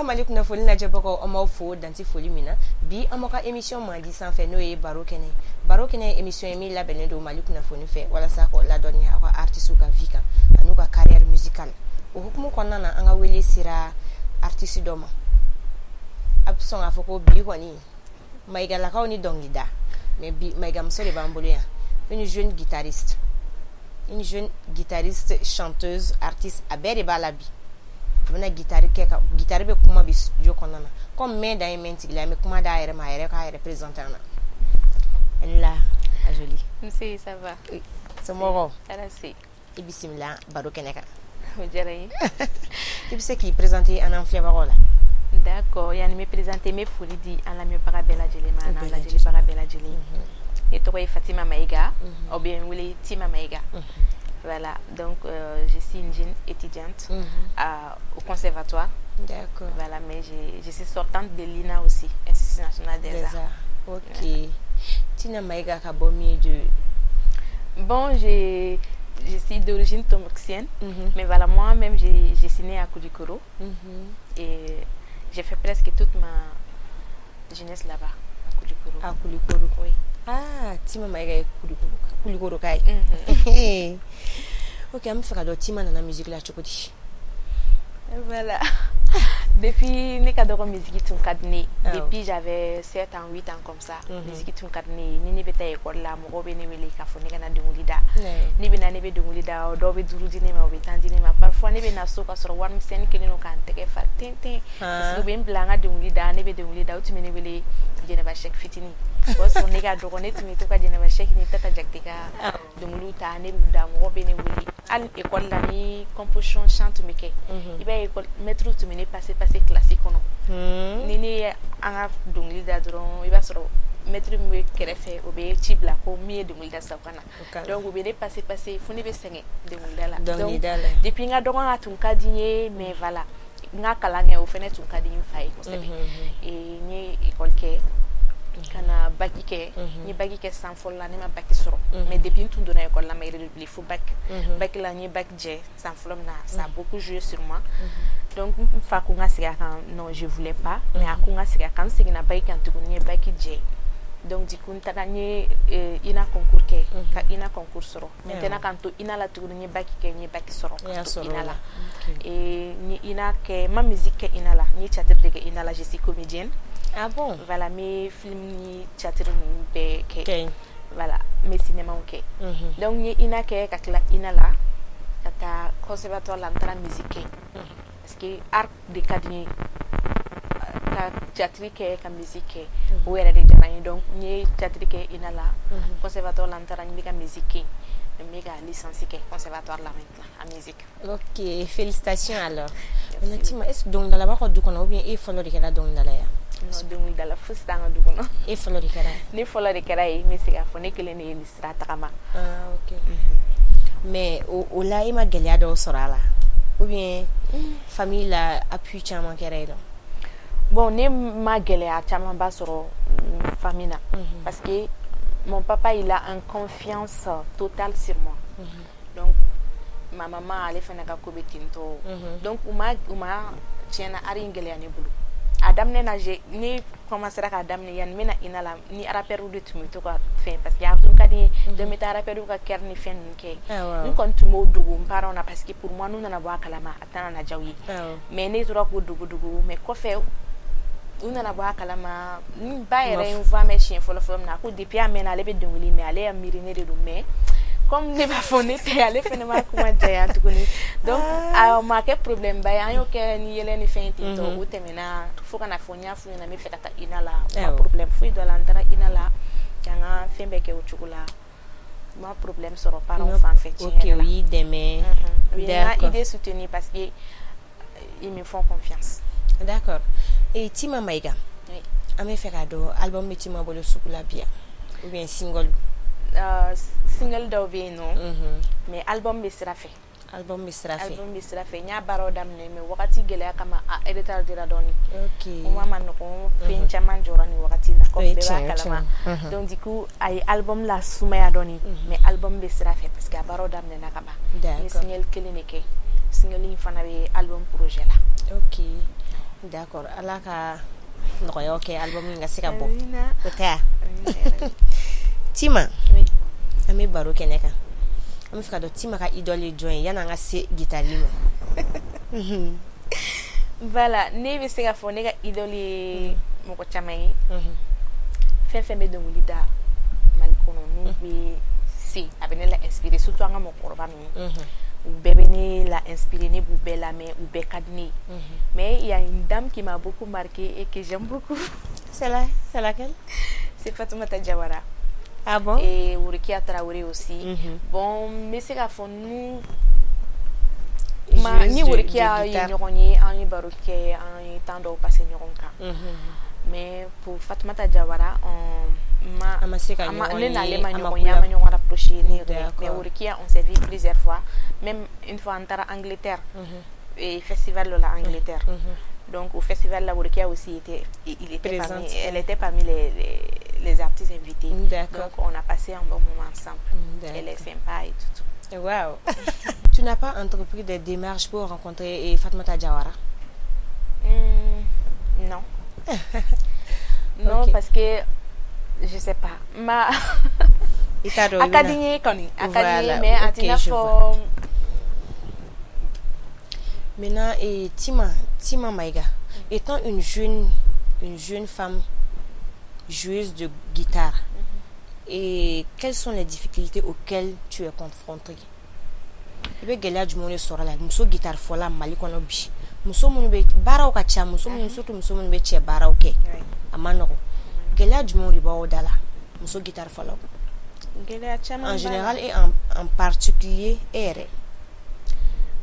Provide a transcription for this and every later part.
Mali kunnafoni lajɛbagaw, an b'aw fo danti foli min na. Bi, an b'aw ka émission mandi sanfɛ, n'o ye Baro Kɛnɛ. Baro Kɛnɛ ye émission ye min labɛnnen don Mali kunnafoni fɛ walasa k'o ladɔnniya aw ka artistes ka vie kan an'u ka carrière musicale. O hukumu kɔnɔna na, an ka wele sera artiste dɔ ma. A bɛ sɔn k'a fɔ ko bi kɔni, Mayigalakaw ni dɔnkilida, mais bi Mayigamuso de b'an bolo yan, une jeune guitariste, une jeune guitariste, chanteuse, artiste, a bɛɛ de b'a la. Bi, a bɛna guitare kɛ ka guitare bɛ kuma bi studio kɔnɔna na. Comme mɛn dan ye mɛn tigi la, an bɛ kuma d'a yɛrɛ ma, a yɛrɛ k'a yɛrɛ présenter an na. Ani la, a jolie. Nse, ça va? Somɔgɔw? Ala se. I bisimila baro kɛnɛ kan. O diyara n ye. I bɛ se k'i présenter an n'an filɛbagaw la? D'accord, yani n bɛ présenter, n bɛ foli di an lamɛnbaga bɛɛ lajɛlen ma, an'an lajɛlibaga bɛɛ lajɛlen. Ne tɔgɔ ye Fatima Maïga, aw bɛ n wele Tima Maïga. Voilà, donc je suis une jeune étudiante au conservatoire. Voilà, mais je suis sortante de l'INA aussi, Institut national des arts. Arts. Ok. Tina Maïga ka bɔ min de? Bon, je suis d'origine tombouctienne, mais voilà, moi-même, je suis née à Koulikoro et j'ai fait presque toute ma jeunesse là-bas, à Koulikoro. À Koulikoro. Oui. Ah, Tima Maïga ye Koulikoro Koulikoro ka ye. Ok, an bɛ fɛ ka dɔn, Tima nana musique la cogo di? Voilà. Depuis ne ka dɔgɔ, musique tun ka di ne ye. Depuis j'avais 7 ans, 8 ans comme ça, musique tun ka di ne ye. Ni ne bɛ taa école la, mɔgɔw bɛ ne wele k'a fɔ ne ka na dɔnkili da. Ne bɛ na, ne bɛ dɔnkili da, dɔw bɛ 5 di ne ma, u bɛ 10 di ne ma. Parfois ne bɛ na so ka sɔrɔ warimisɛnnin kɛlen don k'an tɛgɛ fa tɛntɛn. Parce que u bɛ n bila an ka dɔnkili da, ne bɛ dɔnkili da, u tun bɛ ne wele Jɛnɛba Sɛki fitinin. O y'a sɔrɔ ne ka dɔgɔ, ne tun bɛ to ka Jɛnɛba Sɛki ni Tata Jakite ka dɔnkiliw ta, ne b'u da, mɔgɔw bɛ ne wele. Hali école la, ni composition chant tun bɛ kɛ, i b'a ye école maître tun bɛ ne passer passer classe kɔnɔ. Ni ne ye an ka dɔnkili da dɔrɔn, i b'a sɔrɔ maître min bɛ kɛrɛfɛ, o bɛ ci bila ko min ye dɔnkili da sisan, o ka na. Donc u bɛ ne passer passer fo ne bɛ sɛgɛn dɔnkilida la. Donc depuis n ka dɔgɔ, a tun ka di n ye, mais voilà, n ka kalan kɛ, o fɛnɛ tun ka di n fa ye kosɛbɛ. Et n ye école kɛ ka na bac kɛ. N ye bac kɛ san fɔlɔ la, ne ma bac sɔrɔ, mais depuis n tun donna école la, ma redoubler fo bac. Bac la, n ye bac jɛ san fɔlɔ min na, ça a beaucoup joué sur moi. Donc n fa ko n ka segin a kan. Non, je voulais pas, mais a ko n ka segin a kan. N seginna bac kan tuguni, n ye bac jɛ. Donc du coup n taara, n ye INA concours kɛ, ka INA concours sɔrɔ. Maintenant, k'an to INA la tuguni, n ye bac kɛ, n ye bac sɔrɔ ka to INA la. Et n ye INA kɛ, n ma musique kɛ INA la, n ye théâtre de kɛ INA la. Je suis comédienne. Ah bon? Voilà, n bɛ film ni théâtre ninnu bɛɛ kɛ. Voilà, n bɛ cinéma kɛ. Donc n ye INA kɛ, ka tila INA la, ka taa conservatoire la, n taara musique kɛ, parce que art de ka di n ye, ka théâtre kɛ, ka musique kɛ, o yɛrɛ de diyara n ye. Donc n ye théâtre kɛ INA la. Conservatoire la, n taara, n bɛ ka musique kɛ, n bɛ ka licence kɛ conservatoire la maintenant en musique. Ok, félicitations alors. Maintenant, Tima, est-ce que dɔnkilidala b'a ka du kɔnɔ ou bien e fɔlɔ de kɛra dɔnkilidala ye? Non, dɔnkilidala fosi t'an ka du kɔnɔ. E fɔlɔ de kɛra? Ne fɔlɔ de kɛra ye. N bɛ se k'a fɔ ne kelen de ye nin sira tagama. Ah ok, mais o la, e ma gɛlɛya dɔw sɔrɔ a la ou bien famille la, appui caman kɛra yen nɔ? Bon, ne ma gɛlɛya camanba sɔrɔ famille na, parce que mon papa, il a une confiance totale sur moi. Donc ma maman, ale fana ka ko bɛ ten tɔ. Donc u ma tiɲɛna art in gɛlɛya ne bolo. A daminɛ na, ne commencera k'a daminɛ yanni n bɛna INA la, ni rappeur de tun bɛ to ka fɛn, parce que a tun ka di n ye. Donc n bɛ taa rappeur ka chœur ni fɛn ninnu kɛ. N kɔni tun b'o dogo n parents na, parce que pour moi, n'u nana bɔ a kalama, a tɛna na diya u ye. Mais ne tora k'o dogo dogo, mais kɔfɛ u nana bɔ a kalama. N ba yɛrɛ ye n voix mɛn siɲɛ fɔlɔ fɔlɔ min na, a ko depuis a mɛnna ale bɛ dɔnkili mɛn, ale y'a miiri ne de don, mais comme ne b'a fɔ ne tɛ, ale fɛnɛ ma kuma janya tuguni. Donc a ma kɛ problème ba ye. An y'o kɛ ni yɛlɛ ni fɛn ten tɔ, o tɛmɛna fo ka na fɔ n y'a f'u ɲɛna n bɛ fɛ ka taa INA la. O ma problème foyi dɔ la. N taara INA la ka n ka fɛn bɛɛ kɛ o cogo la. N ma problème sɔrɔ parents fan fɛ, tiɲɛ yɛrɛ la. Ok, o y'i dɛmɛ. U ye n ka idée soutenir parce que ils me font confiance. D'accord. Et Tima Maïga, oui. An bɛ fɛ k'a dɔn, album bɛ Tima bolo sugu la bi yan ou bien single? Single dɔw bɛ yen nɔ, mais album bɛ sira fɛ. Album bɛ sira fɛ. Album bɛ sira fɛ. N y'a baaraw daminɛ, mais wagati gɛlɛya kama, a retardera dɔɔni. O ma nɔgɔn, fɛn caman jɔra nin wagati in na, comme bɛɛ b'a kalama. Donc du coup, a ye album la sumaya dɔɔni, mais album bɛ sira fɛ parce que a baaraw daminɛna ka ban. N ye single kelen de kɛ, single in fana bɛ album projet la. Ok. D'accord, Ala ka nɔgɔyaw kɛ album in ka se ka bɔ. O tɛ. Tima, an bɛ baro kɛnɛ kan, an bɛ fɛ ka dɔn Tima ka idole ye jɔn ye yan'an ka se guitare ma. Voilà, ne bɛ se k'a fɔ ne ka idole ye mɔgɔ caman ye. Fɛn fɛn bɛ dɔnkili da Mali kɔnɔ n'u bɛ se, a bɛ ne la inspirer, surtout an ka mɔgɔkɔrɔba ninnu. U bɛɛ bɛ ne la inspirer, ne b'u bɛɛ lamɛn, u bɛɛ ka di ne ye. Mais il y a une dame qui m'a beaucoup marqué et que j'aime beaucoup. C'est laquelle? C'est Fatoumata Diawara. Ah bon? Et Worikia Traoré aussi. Bon, n bɛ se k'a fɔ nu ma ni Worikia ye ɲɔgɔn ye, an ye baro kɛ, an ye temps dɔw passer ɲɔgɔn kan. Mais pour Fatoumata Diawara, ma an ma se ka ɲɔgɔn ne n'ale ma ɲɔgɔn ye, an ma ɲɔgɔn rapproché ne yɛrɛ. Mais Worikia, on s'est vu plusieurs fois. Même une fois an taara Angleterre. Et festival dɔ la Angleterre. Donc au festival la, Worikia aussi était, il était parmi, elle était parmi les artistes invités. Donc on a passé un bon moment ensemble. Elle est sympa et tout. Wow. Tu n'as pas entrepris des démarches pour rencontrer Fatoumata Diawara? Non. Non, parce que je sais pas. Ma a ka di n ye kɔni, a ka di n ye, mais a t'i n'a fɔ. Maintenant, et Tima, Tima Maïga, étant une jeune femme joueuse de guitare, et quelles sont les difficultés auxquelles tu es confrontée? I bɛ gɛlɛya jumɛn de sɔrɔ a la, muso guitare fɔla Mali kɔnɔ bi, muso minnu bɛ baaraw ka ca, muso minnu, surtout muso minnu bɛ cɛ baaraw kɛ, a ma nɔgɔn, gɛlɛya jumɛnw de b'aw da la, muso guitare fɔlaw? Gɛlɛya caman. En général et en particulier e yɛrɛ.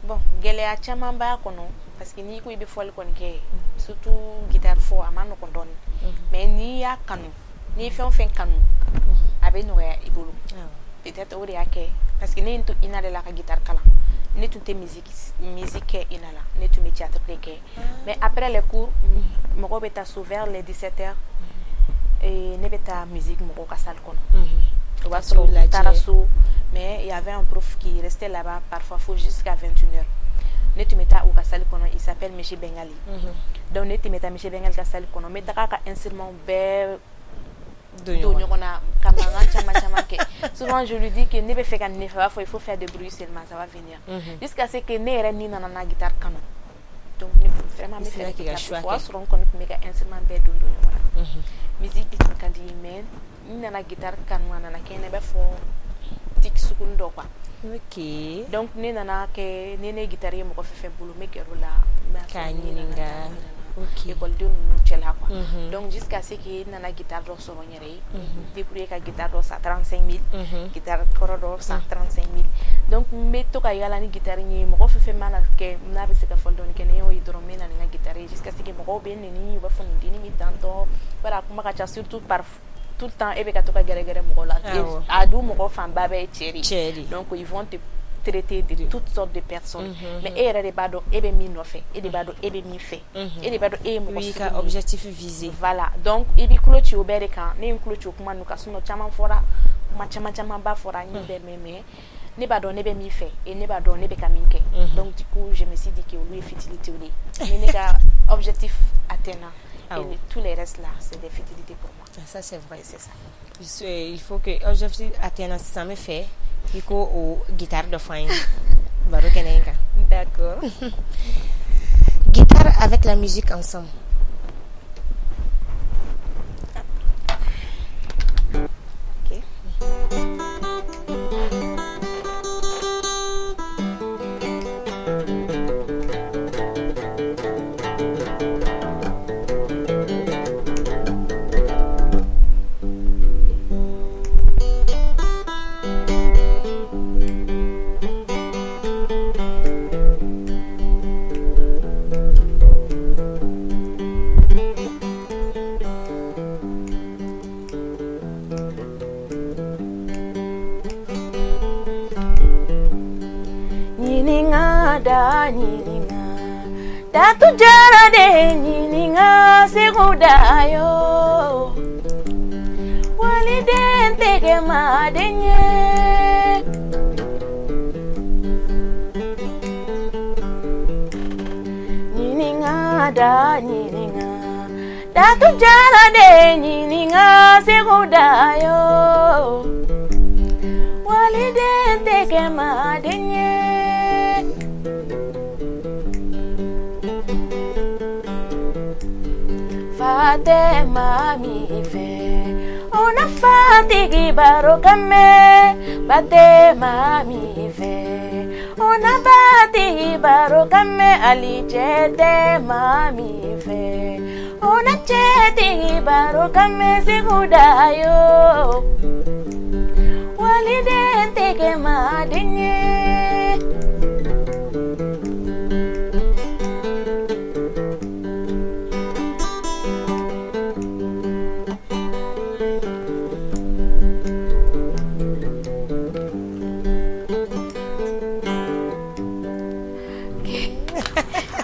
Bon, gɛlɛya caman b'a kɔnɔ parce que n'i ko i bɛ fɔli kɔni kɛ, surtout guitare fɔ, a ma nɔgɔn dɔɔni. Mais n'i y'a kanu, n'i ye fɛn o fɛn kanu, a bɛ nɔgɔya i bolo. Peut-être o de y'a kɛ parce que ne ye n to INA de la ka guitare kalan. Ne tun tɛ musique kɛ INA la, ne tun bɛ théâtre de kɛ. Mais après les cours, mɔgɔw bɛ taa so vers les 17 heures et ne bɛ taa musique mɔgɔw ka salle kɔnɔ. O b'a sɔrɔ u taara so, mais il y avait un prof qui restait là-bas parfois fo jusqu'à 21 heures. Ne tun bɛ taa u ka salle kɔnɔ, il s'appelle Monsieur Bengali. Donc ne tun bɛ taa Monsieur Bengali ka salle kɔnɔ, n bɛ taga ka instrument bɛɛ don ɲɔgɔn na ka mankan caman caman kɛ. Souvent je lui dis que ne bɛ fɛ ka nin de fɛ, a b'a fɔ il faut faire de bruit seulement, ça va venir. Jusqu'à ce que ne yɛrɛ ni nana na guitare kanu. Donc ne vraiment n bɛ fɛ ka guitare fɔ, o y'a sɔrɔ n kɔni tun bɛ ka instrument bɛɛ don don ɲɔgɔn na. Musique de tun ka di n ye, mais n nana guitare kanu, a nana kɛ n na i b'a fɔ tic sugunin dɔ quoi. Donc ne nana kɛ ni ne ye guitare ye mɔgɔ fɛn fɛn bolo, n bɛ gɛrɛ o la. K'a ɲininka. Ekɔliden ninnu cɛla quoi. Donc jusqu'à ce que n nana guitare dɔ sɔrɔ n yɛrɛ ye, débrouiller ka guitare dɔ san 35 000, guitare kɔrɔ dɔ san 35 000. Donc n bɛ to ka yala ni guitare ye, mɔgɔ fɛn fɛn mana kɛ n'a bɛ se ka fɔli dɔɔni kɛ, ne y'o ye dɔrɔn, n bɛ na ni n ka guitare ye jusqu'à ce que mɔgɔw bɛ n nɛni, u b'a fɔ nin dennin bɛ tan tɔ, bari a kuma ka ca, surtout par tout le temps e bɛ ka to ka gɛrɛgɛrɛ mɔgɔ la. A dun mɔgɔ fanba bɛɛ ye cɛ de ye, donc ils vont te traiter de toutes sortes de personnes. Mais e yɛrɛ de b'a dɔn e bɛ min nɔfɛ, e de b'a dɔn e bɛ min fɛ, e de b'a dɔn e ye mɔgɔ sugu ka objectif visé. Voilà, donc i b'i tulo ci o bɛɛ de kan. Ne ye n tulo ci o kuma ninnu kan, sinon caman fɔra, kuma caman camanba fɔra, n y'o bɛɛ mɛn, mais ne b'a dɔn ne bɛ min fɛ et ne b'a dɔn ne bɛ ka min kɛ. Donc du coup je me suis dit que olu ye futilité de ye, ni ne ka objectif atteint, et tous les restes là, c'est des futilités pour moi. Ça, c'est vrai. C'est ça. Il faut que objectif atteint sisan, n bɛ fɛ i ko o guitare dɔ fɔ an ye baro kɛnɛ in kan. D'accord. Guitare avec la musique ensemble. Ok. Ɲininka da ɲininka datu jara de ɲininka segu da yo waliden tɛgɛ maden ye. Ɲininka Da ɲininka, Datu Jara de ɲininka Segu Da yo. Waliden tɛ kɛ maaden ye. Fa tɛ maa min fɛ, o na fatigi baro kan mɛn. Ba tɛ maa min fɛ, o na batigi baro kan mɛn. Hali cɛ tɛ maa min fɛ, o na cɛtigi baro kan mɛn. Segu Da yo, waliden tɛ kɛ maaden ye.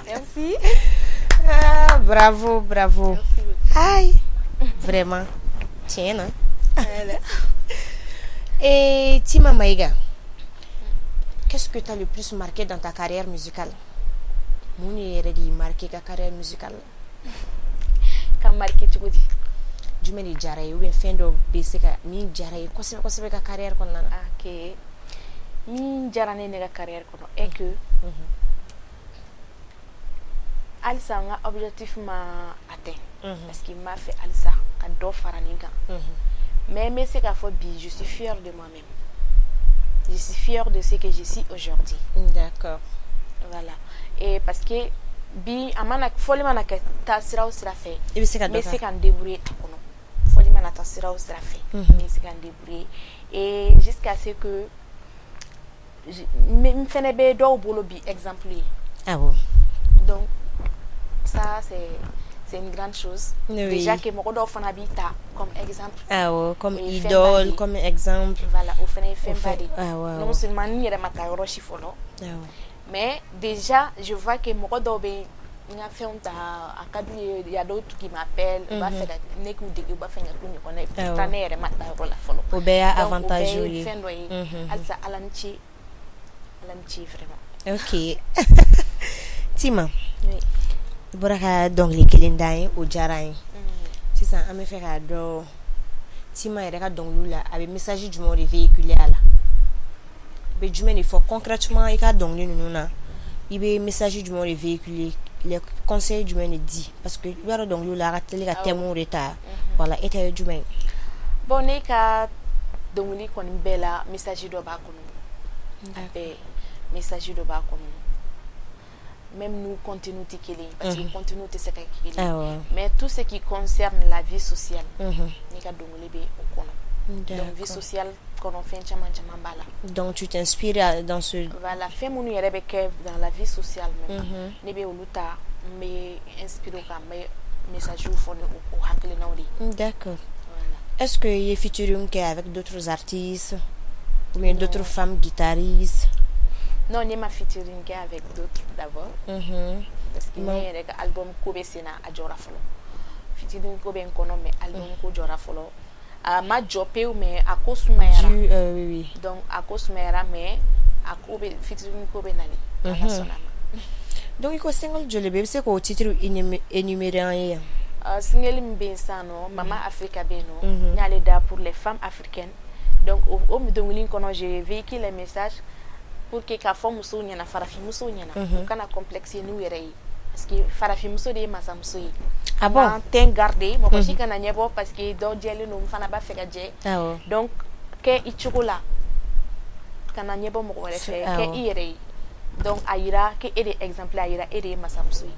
Merci. Ah, bravo, bravo. Aïe, vraiment. Tiɲɛ na. Et Tima Maïga, qu'est-ce que t'as le plus marqué dans ta carrière musicale? Mun de yɛrɛ de y'i marqué i ka carrière musicale la? Ka marqué cogo di? Jumɛn de diyara i ye ou bien fɛn dɔ bɛ se ka min diyara i ye kosɛbɛ kosɛbɛ i ka carrière kɔnɔna na? Ok, min diyara ne ne ka carrière kɔnɔ est que halisa n ka objectif ma atteint, parce que n b'a fɛ halisa ka dɔ fara nin kan. Mais n bɛ se k'a fɔ bi, je suis fière de moi-même, je suis fière de ce que je suis aujourd'hui. Voilà, et parce que bi a mana fɔli mana kɛ taa sira o sira fɛ, I bɛ se ka n dɔ bɛ se k'a ka n débrouiller a kɔnɔ. Fɔli mana taa sira o sira fɛ, n bɛ se ka n débrouiller et jusqu'à ce que n fɛnɛ bɛ dɔw bolo bi exemple ye. Donc ça, c'est une grande chose. Déjà que mɔgɔ dɔw fana b'i ta comme exemple. Awɔ, comme O ye fɛnba de idole, ye. comme exemple. Voilà, o fɛnɛ ye O fɛnba de ye. Non seulement n yɛrɛ ma taa yɔrɔ si fɔlɔ, mais déjà je vois que mɔgɔ dɔw bɛ n ka fɛnw ta, a ka d'u ye. Il y a d'autres qui m'appellent, u b'a fɛ ka ne k'u dege, u b'a fɛ ka k'u ɲɔgɔnna ye, pourtant ne yɛrɛ ma taa yɔrɔ la fɔlɔ. O bɛɛ y'a Donc, o avantage bɛɛ ye ye. fɛn dɔ ye. Halisa Ala ni ce, Ala ni ce vraiment. Ok. Tima, Oui. i bɔra ka dɔnkili kelen d'an ye, o diyara an ye. Sisan an bɛ fɛ k'a dɔn Tima yɛrɛ ka dɔnkiliw la, a bɛ message jumɛnw de véhiculer a la? I bɛ jumɛn de fɔ concrètement i ka dɔnkili ninnu na? I bɛ message jumɛnw de véhiculer? Les conseils jumɛn de di? Parce que i b'a dɔn dɔnkiliw la, a ka teli ka thème de ta. Voilà, e ta ye jumɛn ye? Bon, ne ka dɔnkili kɔni bɛɛ la, message dɔ b'a kɔnɔ. A bɛɛ message dɔ b'a kɔnɔ, même n'u contenu tɛ kelen ye, parce que contenu tɛ se ka kɛ kelen ye. Mais tout ce qui concerne la vie sociale, ne ka dɔnkili bɛ o kɔnɔ. Donc vie sociale kɔnɔ, fɛn caman caman b'a la. Donc tu t'inspires dans ce Voilà, fɛn minnu yɛrɛ bɛ kɛ dans la vie sociale même, ne bɛ olu ta, n bɛ inspiré o kan, n bɛ message fɔ ni o hakilinaw de ye. Voilà. Est-ce que i ye featuring kɛ avec d'autres artistes ou bien d'autres femmes guitaristes? Non, ne ma featuring kɛ avec d'autres d'abord, parce que ne yɛrɛ ka album ko bɛ sen na, a jɔra fɔlɔ. Featuring ko bɛ n kɔnɔ, mais album ko jɔra fɔlɔ. A ma jɔ pewu, mais a ko sumayara. Du, oui, oui. Donc a ko sumayara, mais a ko bɛ, featuring ko bɛ nalen, Ala sɔnna a ma. Donc i ko single joli bɛ yen? I bɛ se k'o titre énumérer an ye yan? Single min bɛ yen sisan nɔ, Mama Africa bɛ yen nɔ. N y'ale da pour les femmes africaines. Donc o dɔnkili in kɔnɔ, je véhicule les messages pour que k'a fɔ musow ɲɛna, farafin musow ɲɛna, u kana complexe n'u yɛrɛ ye, parce que farafin muso de ye masamuso ye. Ah bon? An teint garder, mɔgɔ si kana ɲɛbɔ parce que dɔ jɛlen don, n fana b'a fɛ ka jɛ. Donc kɛ i cogo la, kana ɲɛbɔ mɔgɔ wɛrɛ fɛ, kɛ i yɛrɛ ye. Donc a yira que e de ye exemple, a yira e de ye masamuso ye.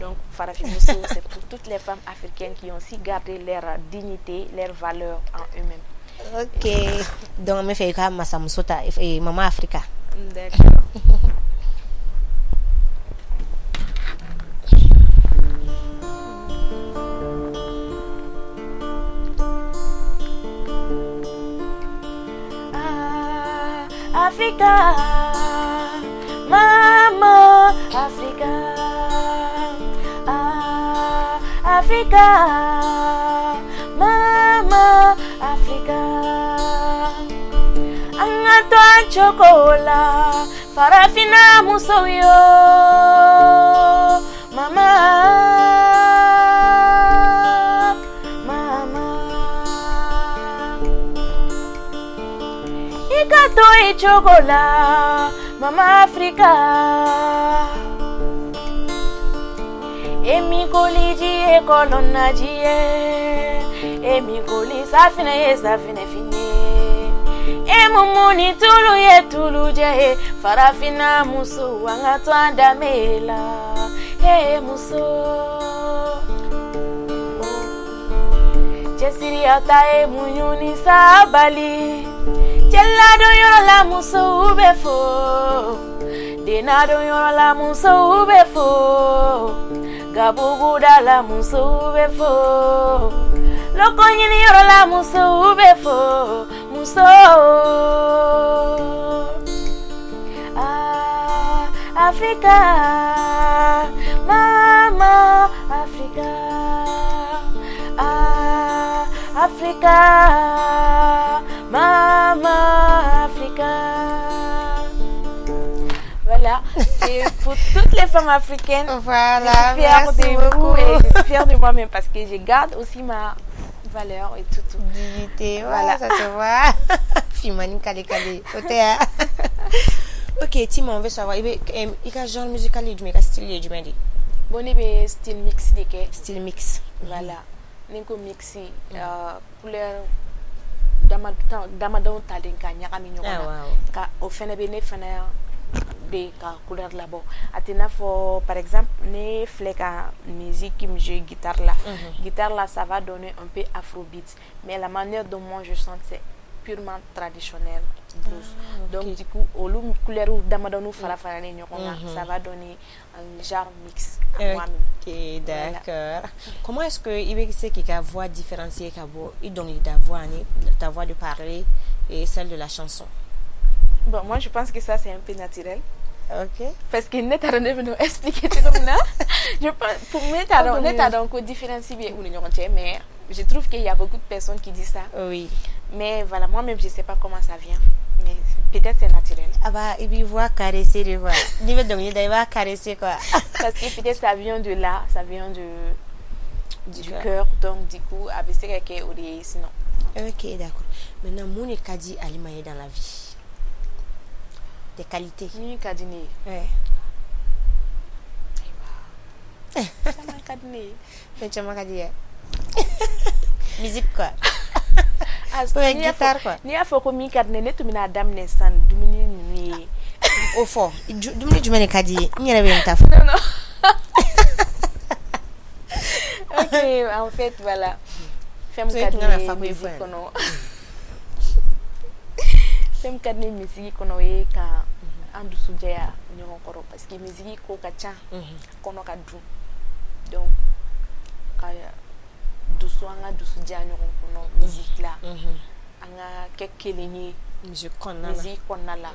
Donc farafin muso, c'est pour toutes les femmes africaines qui ont su garder leur dignité, leur valeur en eux-mêmes. Ok. Donc an bɛ fɛ i ka masamuso ta, Mama Africa. D'accord. Ah, Africa, Mama Africa, ah, Africa, Mama Africa. An ka to an cogo la, farafinna musow yo, mama. i cogo la, Mama Afrika. E min koli ji ye kɔlɔn na ji ye, e min koli safinɛ ye safinɛ fin ye, e mun mun ni tulu ye tulujɛ ye, farafinna muso, an ka to an danbe la. He muso, cɛsiri aw ta ye muɲu ni sabali. Cɛ ladon yɔrɔ la, musow bɛ fo. Den ladon yɔrɔ la, musow bɛ fo. Gabuguda la, musow bɛ fo. Lɔkɔ ɲini yɔrɔ la, musow bɛ fo. Muso, ah, Afrika, mama Afrika, ah, Afrika, mama Afrika. Voilà, c'est pour toutes les femmes africaines. Voilà, Je suis fière merci de beaucoup. Vous et je suis fière de moi-même parce que je garde aussi ma valeur et tout. Tout. Dignité, Voilà. voilà, ça se voit. Fimani kale kale. O tɛ ya? Ok, Tima, on veut savoir, i bɛ i ka genre musical ye jumɛn, i ka style ye jumɛn de ye? Bon, ne bɛ style mix de kɛ. Style mix. Voilà. Ni n ko mix, couleur damadɔ talen ka ɲagami ɲɔgɔn na. Ka o fɛnɛ bɛ ne fana bɛ ka couleur labɔ. A tɛ n'a fɔ, par exemple, ne filɛ ka musique min jouer guitare la. Guitare la, ça va donner un peu afrobeat. Mais la manière dont moi je chante, c'est purement traditionnel blues. Donc du coup, olu couleur damadɔni fara faralen ɲɔgɔn kan, ça va donner un genre mix à moi-même. Ok, d'accord. Comment est-ce que i bɛ se k'i ka voix différencier ka bɔ i dɔnkilida voix ani ta voix de parler et celle de la chanson? Bon, moi je pense que ça, c'est un peu naturel. Parce que ne t'a dɔn ne bɛn'o expliquer cogo min na. Je pense, pour ne t'a dɔn, ne t'a dɔn ko différence bɛ u ni ɲɔgɔn cɛ, mais je trouve qu'il y a beaucoup de personnes qui disent ça. Mais voilà, moi-même je sais pas comment ça vient, mais peut-être c'est naturel. Ah bah, i b'i voix caresser de quoi. N'i bɛ dɔnkili da, i b'a caresser quoi. Parce que peut-être ça vient de là, ça vient de du cœur, donc du coup a bɛ se ka kɛ o de ye sinon. Ok, d'accord. Maintenant, mun de ka di Alima ye dans la vie? Tes qualités. Min ka di ne ye? Ouais. Ayiwa, caman ka di ne ye. Fɛn caman ka di ye. Musique quoi. Ah, Ouais, n'i y'a fɔ- guitare quoi. N'i y'a fɔ ko min ka di ne ye, ne tun bɛna daminɛ sisan ni dumuni ninnu ye. O fɔ. Dumuni jumɛn de ka di i ye? N yɛrɛ bɛ nin ta fɔ. Non, non. Ok, en fait, voilà. Fɛn min So, i ka tun di kan ka ne ye fa ko i fɔ musique yan. kɔnɔ. Fɛn min ka di ne ye musique kɔnɔ, o ye ka an dusu jɛya ɲɔgɔn kɔrɔ parce que musique ko ka ca, kɔnɔ ka dun. Donc ka dusu, an ka dusu diya ɲɔgɔn kɔnɔ musique la. An ka kɛ kelen ye. Musique kɔnɔna la. Musique kɔnɔna la.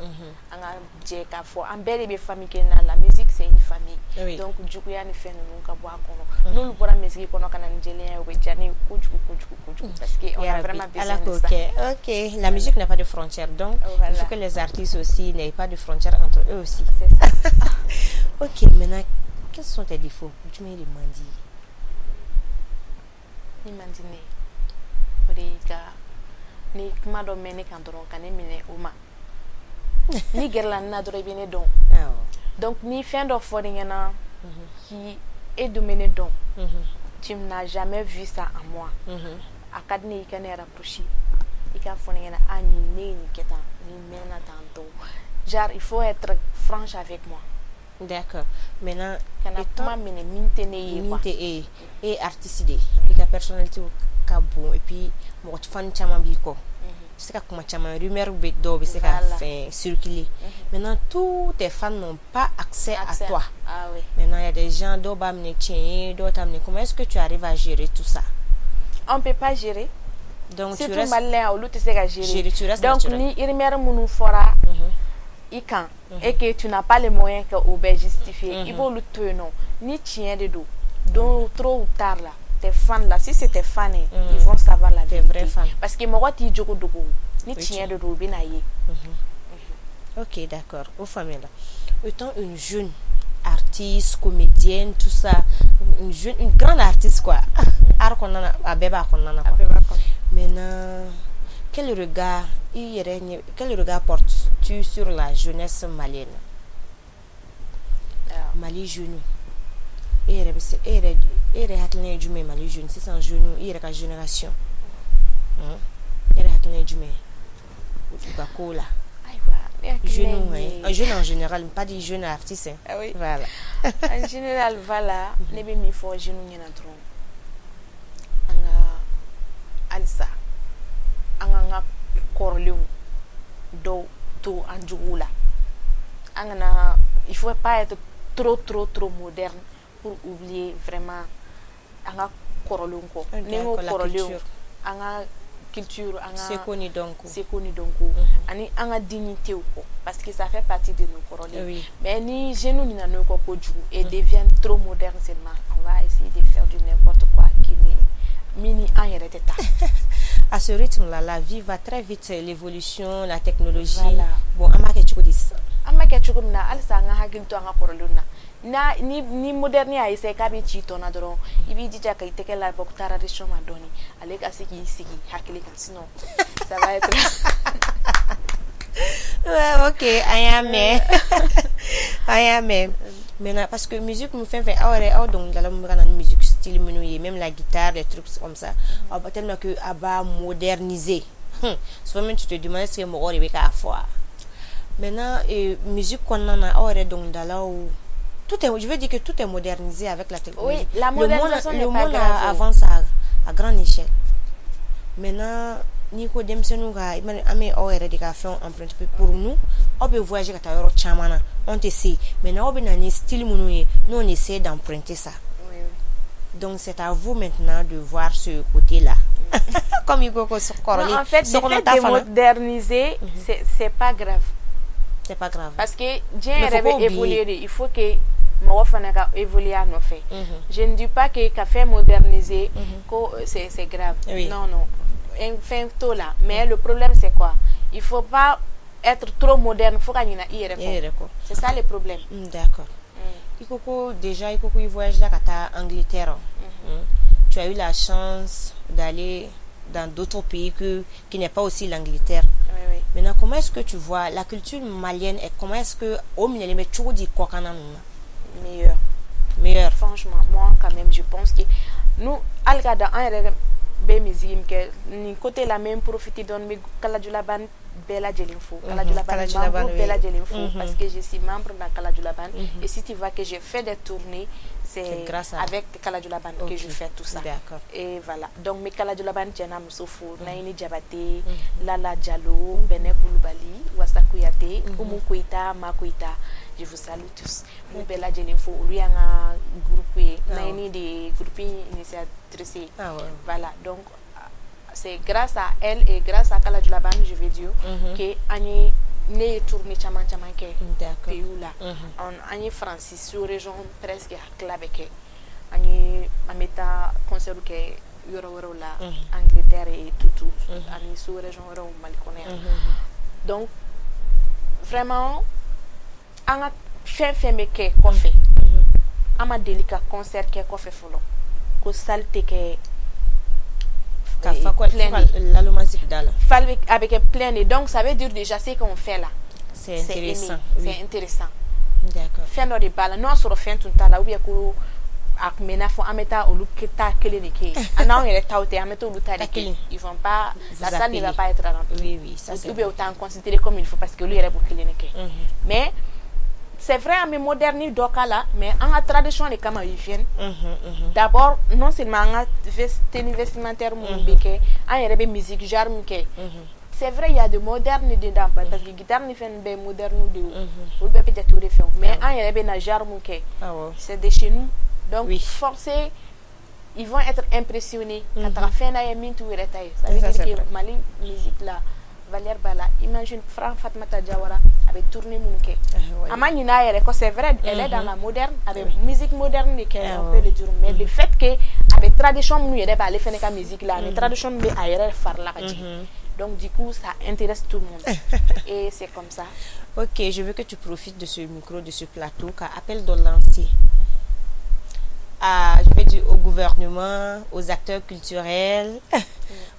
An ka jɛ k'a fɔ an bɛɛ de bɛ famille kelen na. La musique, c'est une famille. Donc juguya ni fɛn ninnu ka bɔ a kɔnɔ. N'olu bɔra musique kɔnɔ ka na ni jɛlenya ye, o bɛ diya ne ye kojugu kojugu kojugu parce que on a Ya vraiment Rabbi, Ala besoin de k'o ça. kɛ. Ok, la musique n'a pas de frontières, donc il faut que les artistes aussi n'aient pas de frontières entre eux aussi. C'est ça. Ok, maintenant, quels sont tes défauts? Jumɛn de man di ye? Min man di ne ye, o de ye ka ni kuma dɔ mɛn ne kan dɔrɔn, ka ne minɛ o ma. N'i gɛrɛla ne na dɔrɔn, i bɛ ne dɔn. Donc ni fɛn dɔ fɔ ɲɛna k'i e dun bɛ ne dɔn, tu n'as jamais vu ça en moi, a ka di ne ye i ka ne rapprocher, i k'a fɔ ne ɲɛna: ah, nin ne ye nin kɛ tan, nin mɛnna tan tɔ. Genre, il faut être franche avec moi. D'accord. Maintenant, kana kuma minɛ min tɛ ne ye min quoi. Tɛ e ye. E ye artiste de ye, i ka personnalité ka bon et puis mɔgɔ fan caman b'i kɔ. I bɛ se ka kuma caman, rumeur bɛ, dɔw bɛ se ka fɛn circuler. Maintenant, tous tes fans n'ont pas accès à toi. Ah oui. Maintenant, il y a des gens, dɔw b'a minɛ tiɲɛ ye, dɔw t'a minɛ. Comment est-ce que tu arrives à gérer tout ça? On peut pas gérer. Donc tu surtout restes Mali la yan, olu tɛ se ka gérer. Gérer, tu restes Donc naturel. ni rumeur minnu fɔra i kan et que tu n'as pas les moyens que o bɛɛ justifier, i b'olu to yen nɔ. Ni tiɲɛ de don, don trop ou tard là, tes fans là, si c'est tes fans, ils vont savoir la Tes vérité. Vrais fans. Parce que mɔgɔ t'i jogo dogo. Ni Oui, tiɲɛ de don, u bɛ n'a ye. Ok, d'accord. Au famille là. Étant une jeune artiste, comédienne, tout ça, une jeune, une grande artiste quoi. Art kɔnɔna na, a bɛɛ b'a kɔnɔna na quoi. Bɛɛ b'a kɔnɔ. Maintenant, quel regard i I yɛrɛ ɲɛ, quel regard portes-tu sur la jeunesse malienne? Mali jeune, e yɛrɛ bɛ se, e yɛrɛ hakilina ye jumɛn ye Mali jeune sisan, jeune i yɛrɛ ka génération, e yɛrɛ hakilina ye jumɛn ye u ka ko la? Ayiwa, ne hakilina Jeune, ye hein, jeune en général, pas dit jeune artiste, hein. Ah oui. Voilà. En général, voilà, ne bɛ min fɔ jeune ɲɛna dɔrɔn, an ka halisa an k'an ka kɔrɔlenw dɔw to an juguw la. An kana, il faut pas être trop trop trop moderne pour oublier vraiment an ka kɔrɔlenw kɔ. Ni n ko kɔrɔlenw, an ka culture, an ka seko ni dɔnko. Seko ni dɔnko ani an ka dignité kɔ, parce que ça fait partie de nos kɔrɔlen. Mais ni jeunes ɲinɛna n'o kɔ kojugu et deviennent trop moderne seulement, on va essayer de faire du n'importe quoi qui ni min ni an yɛrɛ tɛ taa. À ce rythme-là, la vie va très vite, l'évolution, la technologie. Voilà. Bon, an b'a kɛ cogo di sisan? An b'a kɛ cogo min na, halisa an ka hakili to an ka kɔrɔlenw na. Na ni moderne y'a essayer k'a bɛ ci tɔ na dɔrɔn, i b'i jija ka i tɛgɛ labɔ tradition ma dɔɔni, ale ka se k'i sigi hakili kan, sinon ça va être Ouais, ok, an y'a mɛn, an y'a mɛn. Maintenant, parce que musique mun fɛn fɛn, aw yɛrɛ, aw dɔnkilidala mun bɛ ka na ni musique style minnu ye, même la guitare, des trucs comme ça, aw ba tellement que a b'a moderniser. Souvent même, tu te demandes est-ce que mɔgɔw de bɛ k'a fɔ wa? Maintenant, musique kɔnɔna na, aw yɛrɛ dɔnkilidalaw, tout est, je veux dire que tout est modernisé avec la technologie. Oui, la modernisation le n'est monde, pas le monde grave. Avance à grande échelle. Maintenant, n'i ko denmisɛnninw ka, i mana, an bɛ aw yɛrɛ de ka fɛnw emprunter pour nous, aw bɛ voyager ka taa yɔrɔ caman na, anw tɛ se. Maintenant, aw bɛ na ni style minnu ye, nous, on essaie d'emprunter ça. Donc c'est à vous maintenant de voir ce côté-là. Comme i ko ko kɔrɔlen. Non, en fait, le fait de moderniser, c'est pas grave. C'est pas grave. Parce que diɲɛ yɛrɛ bɛ évoluer de, il faut que mɔgɔ fana ka évoluer a nɔfɛ. Je ne dis pas que ka fɛn moderniser ko c'est grave. Non, non. Fɛn t'o la. Mais le problème, c'est quoi? Il faut pas être trop moderne fo ka ɲina i yɛrɛ kɔ. C'est ça le problème. D'accord. I ko ko déjà, i ko ko i voyage la ka taa Angleterre. Tu as eu la chance d'aller dans d'autres pays qui n'est pas aussi l'Angleterre. Oui. Maintenant, comment est-ce que tu vois la culture malienne et comment est-ce que o minɛlen bɛ cogo di kɔkanna ninnu na? Meilleur. Meilleur. Franchement, moi quand même, je pense que nous, hali ka dan an yɛrɛ bɛ musique min kɛ nin côté la, n bɛ n profiter dɔɔni, n bɛ Kalajulaban bɛɛ lajɛlen fo. Kalajulaban membre bɛɛ lajɛlen fo, parce que je suis membre dans Kalajulaban et si tu vois que j'ai fait des tournées, c'est grâce à avec Kalajulaban que je fais tout ça. Et voilà. Donc n bɛ Kalajulaban cɛ n'a muso fo, Nayini Jabate, Lala Jalo, Bɛnɛ Kulubali, Wasa Kuyate, Umu Koyita, Ma Koyita. Je vous salue tous. N b'u bɛɛ lajɛlen fo, olu y'an ka groupe ye. Nayini de ye groupe initiatrice ye. Voilà. Donc c'est grâce à elle et grâce à Kalajulaban, je vais dire, que an ye, ne ye tournée caman caman kɛ pays la. An ye Faransi sous région presque a tila bɛɛ kɛ. An ye, an bɛ taa concert kɛ yɔrɔ wɛrɛw la, Angleterre et tout tout, ani sous région wɛrɛw Mali kɔnɔ yan. Donc vraiment, an ka fɛn fɛn bɛ kɛ kɔfɛ, an ma deli ka concert kɛ kɔfɛ fɔlɔ ko salle tɛ kɛ Ka fa ko plein de. Laloma sigida la. Salle a bɛ kɛ plein de, donc ça veut dire déjà ce qu'on fait là, c'est intéressant. Aimé, c'est intéressant. Fɛn dɔ de b'a la, n'o y'a sɔrɔ fɛn tun t'a la, ou bien ko a tun bɛ i n'a fɔ an bɛ taa olu ta kelen de kɛ yen, an n'anw yɛrɛ taw tɛ, an bɛ t'olu ta de kɛ, ils vont pas, la salle ne va pas être remplie. Oui, ça c'est ou bien u t'an considérer comme il faut, parce que olu yɛrɛ b'o kelen de kɛ. Mais c'est vrai, an bɛ moderne dɔ k'a la, mais an ka tradition de kama ils viennent d'abord. Non seulement an ka tenue vestimentaire minnu bɛ kɛ, an yɛrɛ bɛ musique genre min kɛ, c'est vrai, il y a de moderne dedans, parce que guitare ni fɛn bɛɛ ye moderne de ye, olu bɛɛ bɛ jate o de fɛ, mais an yɛrɛ bɛ na genre mun kɛ, c'est de chez nous. Donc forcé, ils vont être impressionnés ka taga fɛn na ye min t'u yɛrɛ ta ye. Ça veut dire que Mali musique la, valeur b'a la. Imagine Franck Fatmata Diawara a bɛ tournée minnu kɛ, a ma ɲinɛ a yɛrɛ kɔ. C'est vrai, elle est dans la moderne, a bɛ musique moderne de kɛ, on peut le dire, mais le fait que a bɛ tradition minnu yɛrɛ b'ale fɛnɛ ka musique la, ani tradition min bɛ a yɛrɛ fari la ka jigin, donc du coup ça intéresse tout le monde et c'est comme ça. Ok, je veux que tu profites de ce micro, de ce plateau, ka appel dɔ lancer à, je vais dire, au gouvernement, aux acteurs culturels.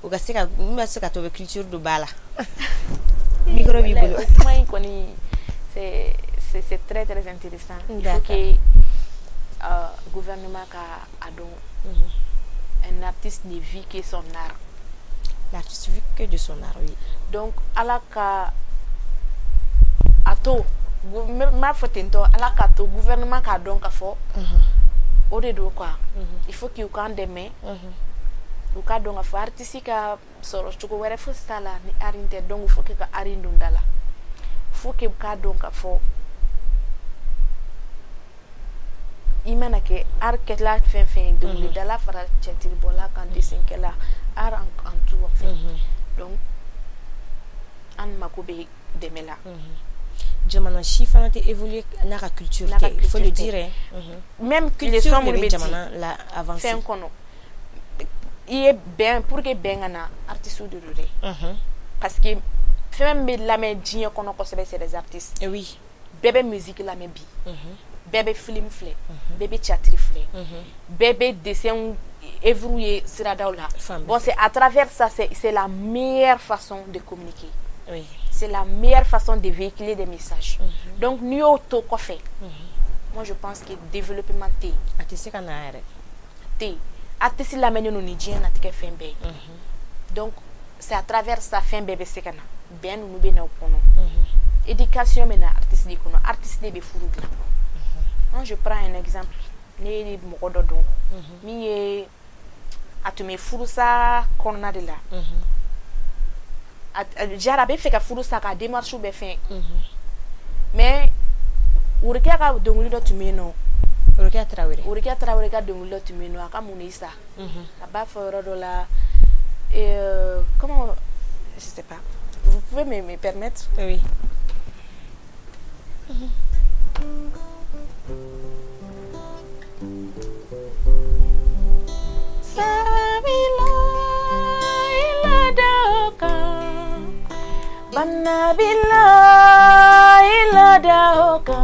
U ka se ka min bɛ se ka to u bɛ culture don ba la. Micro b'i bolo. O kuma in kɔni, c'est très très intéressant. Il faut que gouvernement ka a dɔn, un artiste ne vit que son art. L'artiste vit que de son art, oui. Donc Ala ka a to, n b'a fɔ ten tɔ, Ala k'a to gouvernement k'a dɔn ka fɔ o de don quoi. Il faut que u k'an dɛmɛ, u k'a dɔn ka fɔ artiste ka sɔrɔ cogo wɛrɛ fosi t'a la ni art in tɛ. Donc il faut que ka art in don da la, il faut que u k'a dɔn ka fɔ i mana kɛ art kɛla fɛn fɛn ye, dɔnkilidala fara cɛtiribɔla kan, desinkɛla, art en tout en fait. Donc an mako bɛ dɛmɛ la. Jamana si fana tɛ évoluer n'a ka culture tɛ, il faut le dire. Même culture de bɛ jamana la avancer. Fɛn kɔnɔ i ye bɛn, pour que bɛn ka na, artistes de don dɛ, parce que fɛn min bɛ lamɛn diɲɛ kɔnɔ kosɛbɛ, c'est des artistes. Oui. Bɛɛ bɛ musique lamɛn bi, bɛɛ bɛ film filɛ, bɛɛ bɛ théâtre filɛ, bɛɛ bɛ dessin œuvre ye siradaw la. Bon, c'est à travers ça, c'est la meilleure façon de communiquer. Oui. C'est la meilleure façon de véhiculer des messages. Donc n'i y'o to kɔfɛ, moi je pense que développement tɛ yen. A tɛ se ka na yɛrɛ. Tɛ yen. Artiste lamɛnnen don ni diɲɛ natigɛ fɛn bɛɛ ye. Donc c'est à travers ça fɛn bɛɛ bɛ se ka na, bɛn ninnu bɛ na o kɔnɔ, éducation bɛ na artiste de kɔnɔ, artiste de bɛ furu dilan. Moi je prends un exemple, ne ye mɔgɔ dɔ dɔn min ye a tun bɛ furusa kɔnɔna de la, jara a bɛ fɛ ka furu sa, ka démarche bɛɛ fɛn, mais Worokiya ka dɔnkili dɔ tun bɛ yen nɔ. Worokiya Tarawele. Worokiya Tarawele ka dɔnkili dɔ tun bɛ yen nɔ, a ka mun sa, a b'a fɔ yɔrɔ dɔ la, comment, je sais pas, vous pouvez me permettre? Oui. Sabila ila Banabila ila daoka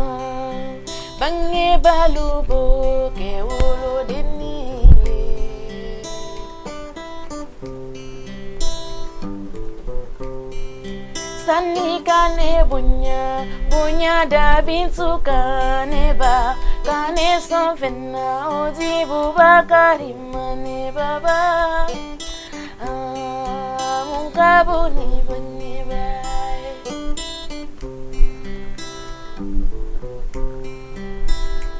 bange balubo ke wolo deni sani kane bunya bunya da bintu kane ba kane sanfena odi bubakari mane baba munka boni boni ba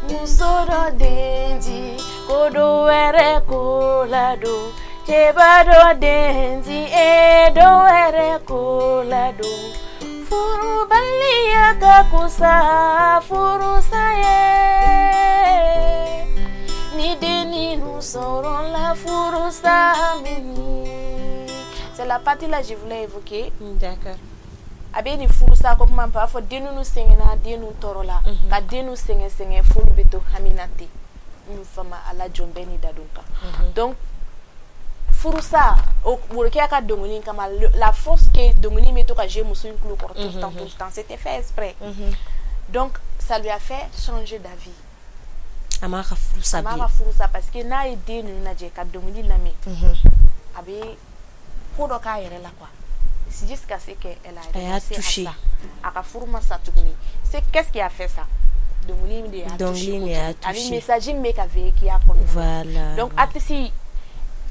muso dɔ den di ko dɔ wɛrɛ ko la don cɛba dɔ den di e dɔ wɛrɛ ko la don furubaliya ka kusa furusa ye ni denninnu sɔrɔla furusa min. C'est la partie là je voulais évoquer. D'accord. A bɛ nin furusa ko kuma b'a fɔ den ninnu sɛgɛnna, den ninnu tɔɔrɔla, ka den ninnu sɛgɛn sɛgɛn, f'olu bɛ to hami na ten n fama ala jɔn bɛɛ ni dadon kan. Donc furusa o Worokiya ka dɔnkili kama, la force que dɔnkili bɛ to ka jouer muso in tulo kɔrɔ tout le temps, tout le temps, c'était fait exprès. Donc ça lui a fait changer d'avis. A m'a ka furusa. A m'a ka furusa, parce que n'a ye den ninnu lajɛ ka dɔnkili lamɛn, a bɛ ko dɔ k'a yɛrɛ la quoi, jusqu'à ce qu'elle a renoncé à ça. A ka furu ma sa tuguni. C'est qu'est-ce qui a fait ça? Dɔnkili de y'a touché, ani message min bɛ ka véhiculer a kɔnɔ. Voilà. Donc artiste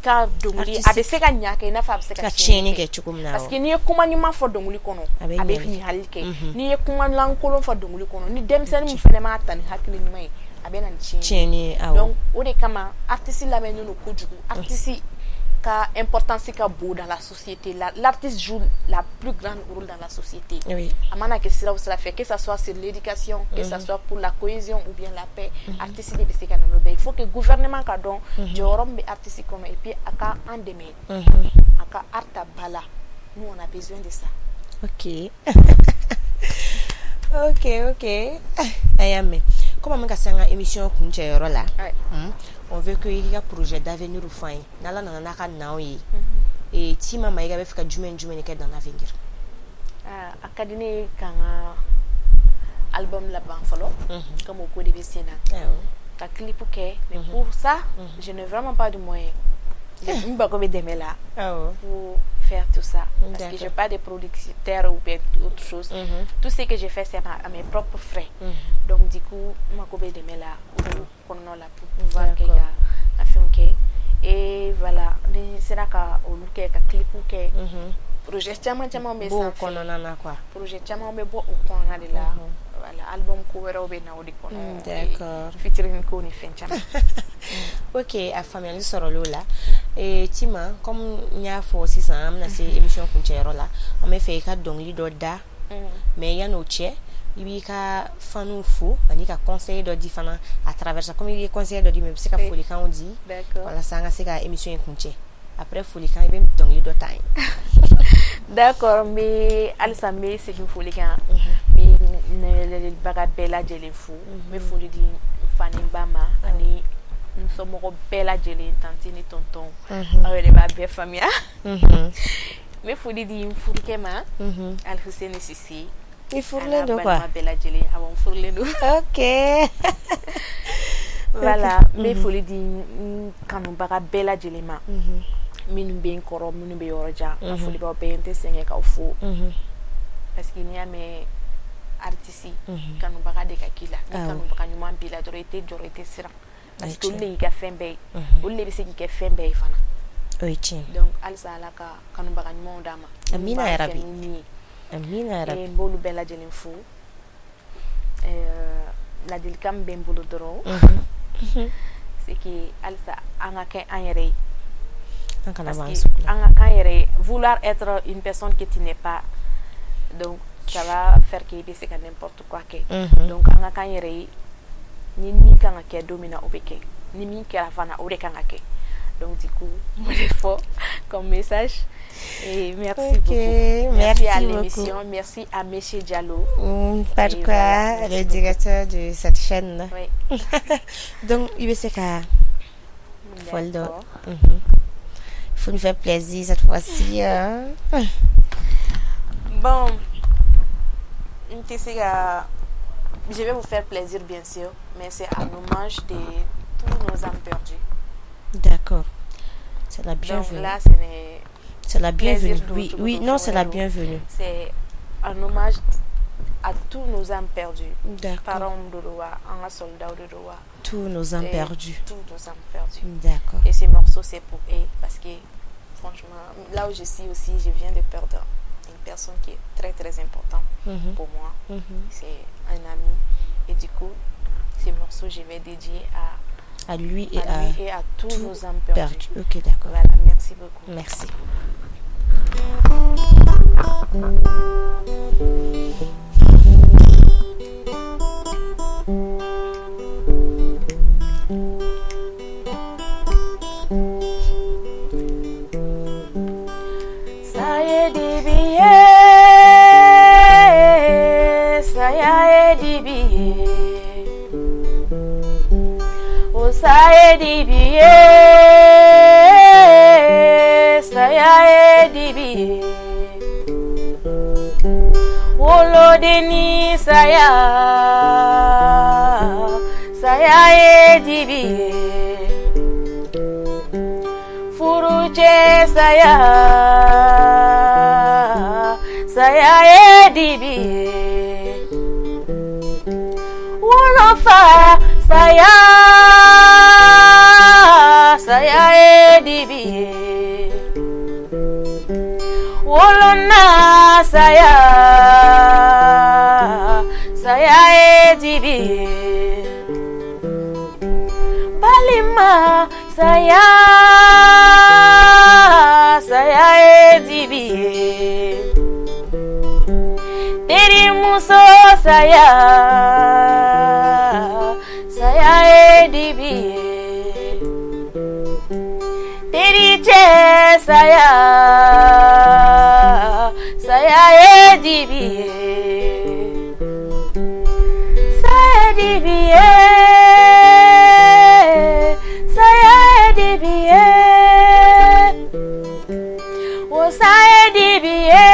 ka dɔnkili a bɛ se ka ɲa kɛ i n'a fɔ a bɛ se ka tiɲɛni kɛ cogo min na. Parce que n'i ye kuma ɲuman fɔ dɔnkili kɔnɔ, a bɛ ɲali kɛ. N'i ye kuma lankolon fɔ dɔnkili kɔnɔ, ni denmisɛnnin min fana m'a ta ni hakili ɲuman ye, a bɛ na ni tiɲɛni ye. Awɔ. Donc o de kama artiste lamɛnnen don kojugu. Artiste ka importance ka bon dans la société. L'artiste joue la plus grande rôle dans la société. Oui. A mana kɛ sira o sira fɛ, que ça soit sur l'éducation, que ça soit pour la cohésion ou bien la paix, artiste de bɛ se ka na n'o bɛɛ. Il faut que gouvernement ka dɔn jɔyɔrɔ min bɛ artiste kɔnɔ, et puis a ka an dɛmɛ, a ka art ta ba la. Nous on a besoin de ça. Ok. A y'a mɛn. Comme an bɛ ka se an ka émission kuncɛyɔrɔ la, on veut que i ka projet d'avenir fɔ an ye, n'Ala nana n'a ka naw ye. Et Tima Maïga bɛ fɛ ka jumɛn jumɛn de kɛ dans l'avenir? A ka di ne ye ka n ka album laban fɔlɔ, comme o ko de bɛ sen na, ka clip kɛ, mais pour ça je n'ai vraiment pas de moyens. N mago bɛ dɛmɛ la Awɔ. Pour faire tout ça. Parce que j'ai pas de producteur ou bien autre chose. Tout ce que j'ai fait, c'est à mes propres frais. Donc du coup, n mago bɛ dɛmɛ la olu kɔnɔna la pour pouvoir kɛ ka ka fɛnw kɛ. Et voilà, ni n sera ka olu kɛ, ka clip kɛ, projet caman caman bɛ B'o sanfɛ. Kɔnɔna na quoi. Projet caman bɛ bɔ o kɔnɔna de la. Voilà, album ko wɛrɛw bɛ na o de kɔnɔ. Featuring ko ni fɛn caman. Ok, a faamuyali sɔrɔla o la. Tima, comme n y'a fɔ sisan, an bɛna se émission kuncɛyɔrɔ la. An bɛ fɛ i ka dɔnkili dɔ da, mais yan'o cɛ, i b'i ka fanw fo ani ka conseil dɔ di fana à travers ça. Comme i ye conseil dɔ di, mais i bɛ se ka folikanw di walasa an ka se ka émission in kuncɛ. Après folikan, i bɛ dɔnkili dɔ ta an ye. D'accord, n bɛ halisa n bɛ segin foli kan. N bɛ nɛgɛbaga bɛɛ lajɛlen fo. N bɛ foli di n fa ni n ba ma ani n somɔgɔ bɛɛ lajɛlen, tantie ni tonton, aw yɛrɛ b'a bɛɛ faamuya. N bɛ foli di n furukɛ ma, Alihuseni Sise. I furulen don quoi? Balima bɛɛ lajɛlen. Awɔ, n furulen don. Voilà, n bɛ foli di n kanubaga bɛɛ lajɛlen ma, minnu bɛ n kɔrɔ, minnu bɛ yɔrɔ jan. N ka foli b'aw bɛɛ ye, n tɛ sɛgɛn k'aw fo parce que n'i y'a mɛn artiste, kanubaga de ka k'i la. Ni kanubaga ɲuman b'i la dɔrɔn, i tɛ jɔrɔ, i tɛ siran parce que olu de y'i ka fɛn bɛɛ ye, olu de bɛ se k'i kɛ fɛn bɛɛ ye fana. O ye tiɲɛ. Donc halisa Ala ka kanubaga ɲumanw d'an ma. Amina ya Rabbi. Ni ye. Amina ya Rabbi. N b'olu bɛɛ lajɛlen fo. Ladilikan min bɛ n bolo dɔrɔn, c'est que halisa an ka kɛ an yɛrɛ ye. An kana bɔ an Parce que sugu la. an ka k'an yɛrɛ ye, vouloir être une personne que tu n'es pas, donc ça va faire que i bɛ se ka n'importe quoi kɛ. Donc an ka k'an yɛrɛ ye. Ni min kan ka kɛ don min na, o bɛ kɛ. Ni min kɛra fana, o de kan ka kɛ. Donc du coup, n b'o de fɔ comme message et merci beaucoup. Merci à beaucoup. L'émission, merci à Monsieur Diallo. Pas de Et quoi, voilà, merci le directeur de cette chaîne. Oui. Donc, i bɛ se ka fɔli dɔ. D'accord. Il faut nous faire plaisir cette fois-ci, hein. Bon, n tɛ se ka, je vais vous faire plaisir bien sûr, mais c'est en hommage de tous nos âmes perdues. D'accord. C'est la Donc bienvenue. Là, ce n'est C'est la bienvenue. Plaisir Oui, d'autres oui, non, c'est la bienvenue. C'est un hommage à tous nos âmes perdues. D'accord. Parents de don wa, an ka soldats de don wa. Tous nos âmes Et perdues. tous nos âmes perdues. D'accord. Et ce morceau, c'est pour eux parce que franchement, là où je suis aussi, je viens de perdre une personne qui est très très importante pour moi. C'est un ami. Et du coup, ce morceau, je vais dédier À lui et à à lui et à tous tous nos âmes perdues. perdu. Ok, d'accord. Voilà, merci beaucoup. Merci. Saya dibi ye, saya ye dibi ye, o saya dibi ye, saya ye dibi ye, woloden saya, saya ye dibi ye. Furucɛ saya, saya ye dibi ye. Wolofa saya, saya ye dibi ye. Wolona saya, saya ye dibi ye. Balima saya, saya ye dibi ye. Terimuso saya, saya ye dibi ye. Tericɛ saya, saya ye dibi ye. Saya dibi ye, saya ye dibi ye, o saya dibi ye,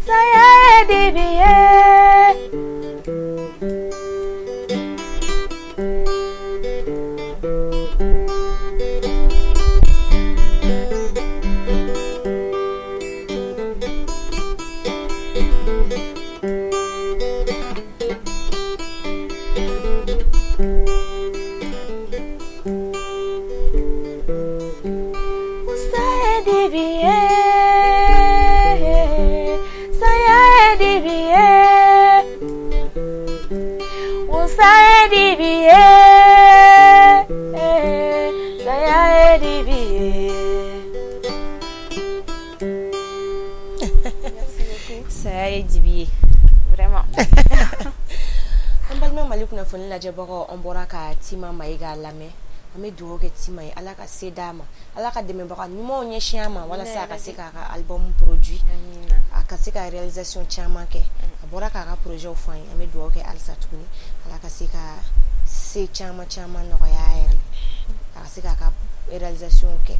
saya ye dibi ye. ye dibi ye. Saya ye dibi ye. Vraiment. An balima Mali kunnafoni lajɛbagaw, an bɔra ka Tima Mayiga lamɛn. An bɛ dugawu kɛ Tima ye, Ala ka se d'a ma, Ala ka dɛmɛbaga ɲumanw ɲɛsin a ma walasa a ka se k'a ka album produit, a ka se ka réalisation caman kɛ. A bɔra k'a ka projet fɔ an ye. An bɛ dugawu kɛ halisa tuguni, Ala ka se ka se caman caman nɔgɔya a yɛrɛ, a ka se k'a ka réalisation kɛ.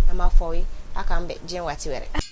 An b'a fɔ aw ye, a k'an bɛn diɲɛ waati wɛrɛ.